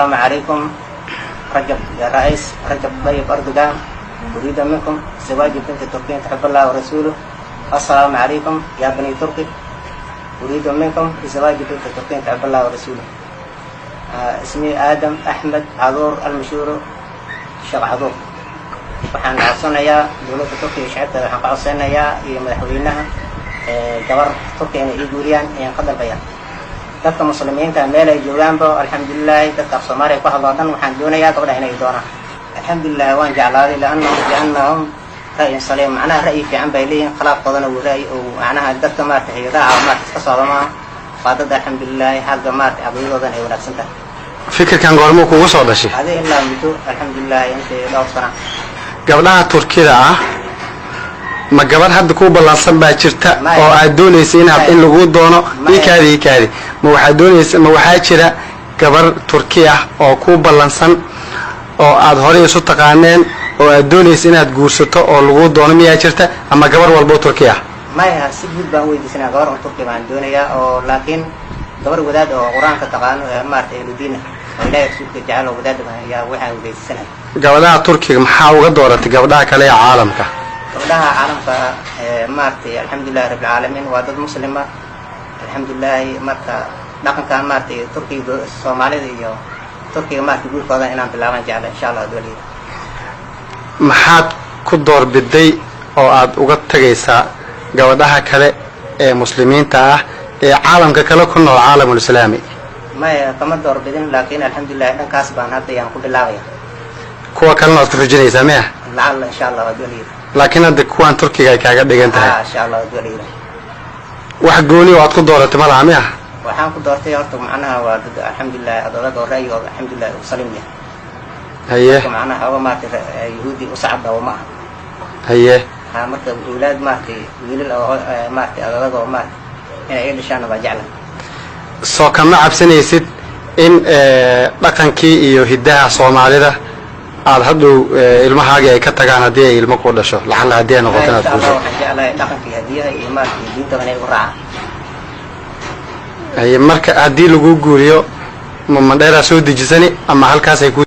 السلام عليكم رجب يا رئيس رجب طيب أردوغان، أريد منكم زواج بنت تركية تحب الله ورسوله. السلام عليكم يا بني تركي، أريد منكم زواج بنت تركية تحب الله ورسوله. اسمي آدم أحمد عذور المشهور شيخ عذور. Waxaan codsanayaa dowladda Turkiga, shacabkeeda waxaan ka codsanayaa iyo madaxweynaha gabar Turkiya inay ii guuriyaan ayaan ka dalbayaa. Dadka Muslimiinta meel ay joogaanba, alxamdulilaahi, dadka af Soomaaliya ku hadlo o dhan waxaan doonayaa gabadha inay doonaan. Alxamdulilah, waan jeclaaday liannahum ra'yin saliim, macnaha ra'yi fiican bay leeyihin. Khilaafkoodana wuu ra'yi oo macnaha dadka maarata raaca maarata iska socda maaha. Waa dad, alxamdulilaahi, xagga maarata caqiidadoodana ay wanaagsan tahay. Fikirkan goormuu kugu soo dhashay? Adi ilaa muddo, alxamdulilahi, intay dhowr sana. Gabdhaha Turkida ah, ma gabar hadda kuu ballansan baa jirta Maya. oo aad doonaysa inaad in laguu doono? Maya. Ikaadi, ikaadi. Ma waxaad doonaysa, ma waxaa jira gabar Turki ah oo kuu ballansan oo aad horey isu taqaaneen oo aad doonaysa inaad guursato oo laguu doono, miyaa jirta, ama gabar walbo Turki ah? Maya, si guud baan weydiisanaa. Gabar un Turki baan doonayaa oo laakiin gabar wadaad oo Qur-aanka taqaano ee maarata ehludiin ah oo Ilahay Rasuulka jecel oo wadaad baan ayaa waxaan weydiisanaya. Gabadhaha Turkiga maxaa uga dooratay gabdhaha kale ee caalamka? Gabdhaha caalamka maaragtay, alxamdulilahi rabbilcaalamiin, waa dad Muslima, alxamdulilaahi. Marka dhaqankan maaragtay Turkiga, Soomaalida iyo Turkiga maaragtay guurkooda inaan bilaabaan jecla, insha Allah dowliyada. Maxaad ku doorbiday oo aad uga tagaysaa gabadhaha kale ee Muslimiinta ah ee caalamka kale ku nool, caalamul Islaami? Maya, kama doorbidin, laakiin alxamdulilah dhankaas baan hadda yaan ku bilaabaya. Kuwa kalena waad ku xujinaysaa miya? Lacalla, insha Allah, waa dowliyada. Laakiin hadda kuwan Turkiga ay kaaga dhigan tahay? Ha, insha Allah, waa dowliyada. Wax gooni oo aad ku dooratay ma laha miya? Waxaan ku doortay horta macnaha waa dad, alxamdulilah, adag oo ra'yigooda, alxamdulilah, uu salim yahay. Marka macnaha oga maaragtay Yahuudi u sacab dhawo ma aha. Ha, marka awlaad maaragtay wiilal oo maaragtay adag oo maaragtay inay ii dhashaana baa jecla. Soo kama cabsanaysid in dhaqankii iyo hiddaha Soomaalida aad hadhow ilmahaagii ay ka tagaan, haddii ay ilmo ku dhasho, lacalla haddii ay noqoto inaad Insha Allah. guursato? Waxaan jeclahay dhaqankii hadiyaha iyo maaragtay diintaba inay u raacaan. Haye, marka haddii lagu guuriyo, ma Mandheeraa soo dejisani ama halkaas ay ku